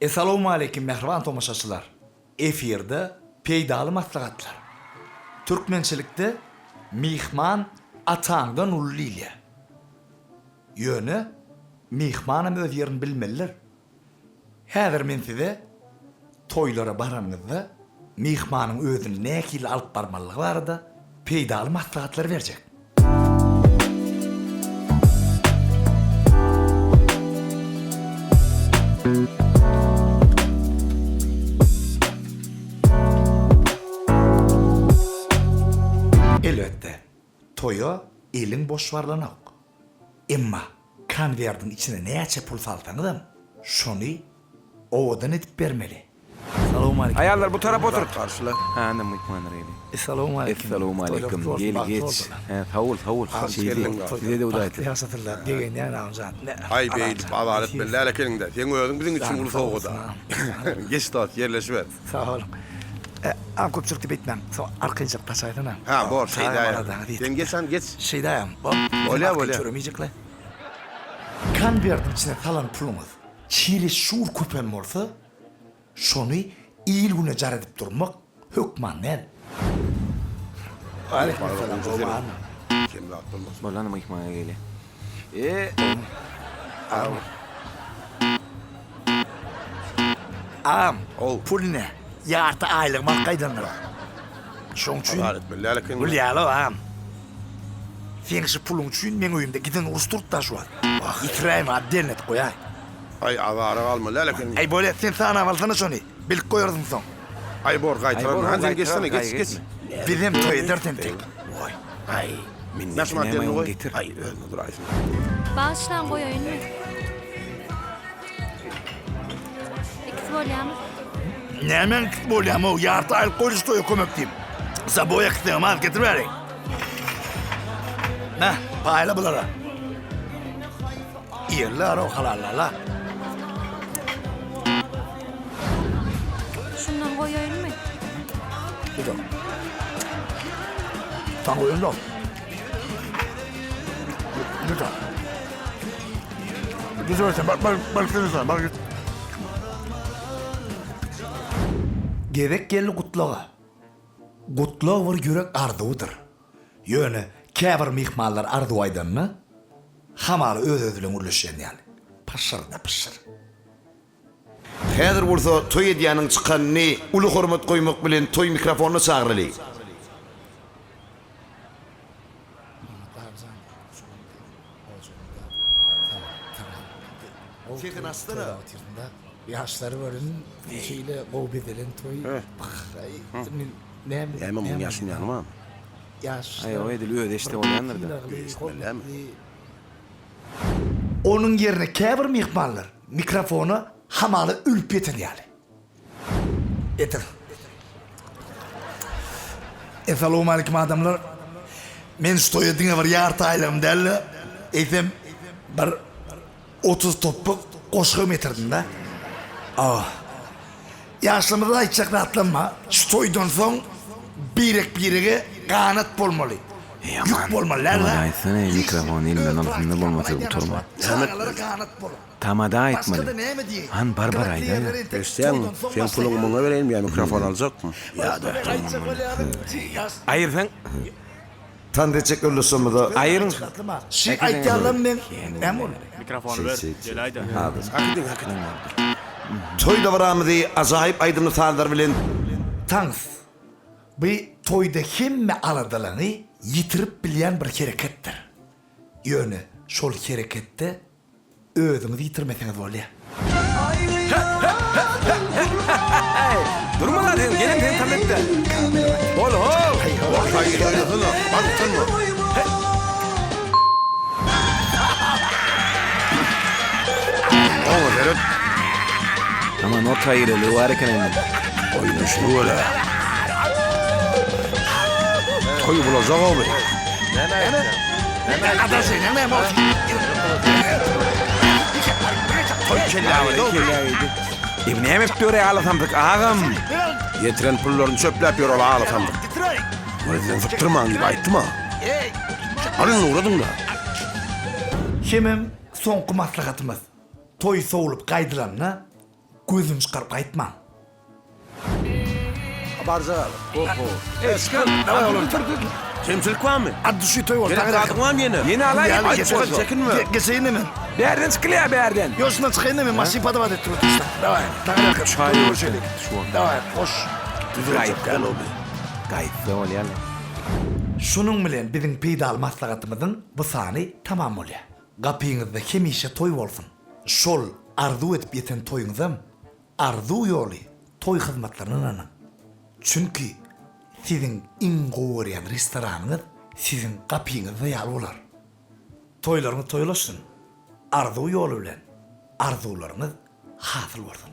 Essalawmaleýkim mähriban tomaşaçylar! Efirde peýdaly maslahatlar. Türkmençilikde myhman ataňdan uly diýilýär. Ýöne myhmanam öz ýerini bilmelidir. Häzir men size toýlara baranyňyzda myhmanyň özüni nähili alyp barmalylygy barada peýdaly maslahatlary berjek. Elbetde, toýa eliň boş barlanok. Emma konwertiň içine näçe pul salsaňyzam, şony owadan edip bermeli. Salowmaleýkim. Aýallar bu tarapa oturt. Garşyla. Hä indi myhmanlar geldi. Essalowmaleýkim. Essalowmaleýkim. Gel geç. Hä sag bol sag bol. Şeýdi. Size-de hudaý Bagtly ýaşasynlar. Begenýän agam jan. Aý beýdip azar etmeli däl ekeniň-dä. Seň özüň biziň üçin uly sowgad-a. Geç dost, ýerleşiber. Sag boluň. Agam köpçülikde beýtmäň. Soň arkaýynjak gaçaýsana. Hä bor şeýdäýerin. Sen geç han geç. Şeýdäýem. Bor. Bolýa bolýa. Çöremijekle. Konwertiň içine salan puluňyz çereşur köpem bolsa, şony il-güne jar edip durmak hökman däl. Aleýkumessalam, gowy Kem zat bolmasyn. Bolany myhmana gelýä. E. Agam, pul ine, ýarty aýlygymy alyp gaýdandyr. Şoň üçin Azar etmeli däl ekeniň. Bolýa-la, agam. Seň şu puluň üçin meň öýümde giden uruş durdy-da şu wagt. Ýitiräýme, otdelno edip goýaý. Aý, azara galmaly däl ekeniň. Aý, bolýa, sen sanap alsana şony. Bilip goýarsyň soň. Aý, bor, gaýtararyn. Han, sen geçsene, geç, geç. Bizem toý ederis entek. Goý. Aý, Minnetini näme oň getir. Aý, özüňe duraýsyn. Bagyşlaň goýaýynmy? Ikisi bolýamy? Nämäň ikisi bolýamy-ow, ýarty aýlyk goýdy şu toýa kömek diýip. Saboý äkitseňem az getir bäri. Mä, paýla bulara. Iýerler-ow halallala. Şundan goýaýynmy? Güzel. Sen goýun da. Güzel. Güzel sen bak bak bak sen bak. Gezek geldi gutlaga. Gutlag bir ýürek arzuwydyr. Ýöne käbir myhmanlar arzuw aýdanda, hamala öz-özi bilen gürleşýän ýaly. Pyşyrda-pyşyr. Häzir bolsa toý edýäniň çykanyny uly hormat goýmak bilen toý mikrofonyna çagyraly. Sesini açsana. Ýaşlary görün şeýle gowy bezelen toý. Näme Näme muň ýaşynýany barmy? Ýaşlar. Aý o edil özi eşde bolýandyr-da. Eşitmeli dälmi? Onuň ýerine käbir myhmanlar mikrofona hamala ölüp ýeten ýaly. Etir. Essalawmaleýkim adamlar. Men şu toýa diňe bir ýarty aýlygym däl-de, eýsem bir 30 topbak goşgam getirdim-de. Ah. Ýaşlarymyza aýtjak zatlarym bar. Şu toýdan soň birek-birege ganat bolmaly. Ýük bolmaly däl-de. Tamada aýtsana mikrofony elinden alsynda bolmasa gutarma. Çagalara ganat boluň. Tamada aýtmaly. Başga-da näme diýeýin? Han bar bar aýdaýda. Eşitýäňmi? Seň puluňy muňa bereýinmi ýa mikrofon aljakmy? Ýa-da. Aýyrsaň. Tans etjek ýoldaşlarymyza. Aýyryň. Şi aýtýanlarym meň näme boldy? Mikrofony ber, gel aýda. Hakydyň hakydyň. Toý dabaramyzy ajaýyp aýdymly sazlar bilen. Tans, bu toýda hemme aladalaňy ýitirip bilýän bir hereketdir. Ýöne şol hereketde Özüňizi ýitirmeseňiz bolýa. Durma lan sen, gelen seni tans etde. Bol how. Orta gir oýnasana, bar utanma. Oňa seret. Aman orta gireli bar eken indi. Oýnaşyny gör-ä. Toý bulajak-ow bu. Toý kellägidi-ow. E bu näme edip ýör-ä ala samsyk agam? Getiren pullaryny çöpläp ýör ol ala samsyk. Muny sizden sypdyrmaň diýip aýtdym-a. Alyň ugradyň-da. Hemem soňky maslahatymyz, toý sowlup gaýdylanda. Gözüni çykaryp gaýtmaň. Barja galyp. Oho. E, çykan. Daway oğlum. Kemçilik barmy? At düşi toý boldy. Gerek zadyň barmy ýene? Ýene alaý. Ýaly Aýt, geçeýin. çekin, çekinme. Ge- Geçeýin men. Bärden çykylýar bärden. Ýok şundan çykaýyn da men maşyn podavat etdirip oturşdan. Daway. Taňa Çaý Görüşeýlik. şu wagt. Daway, hoş. Düzeljek däl o bi. Gaýtsa bolýar. Şunuň bilen biziň peýdaly maslahatymyzyň bu sany tamam bolýar. Gapyňyzda hemişe toý bolsun! Şol arzuw edip ýeten toýuňyzam Arzuw ýoly toý hyzmatlaryna ynanyň. Çünki siziň iň gowy görýän restoranyňyz siziň gapyňyzda ýaly bolar. Toýlaryňyz toýlaşsyn! Arzuw ýoly bilen arzuwlaryňyz hasyl bolsun!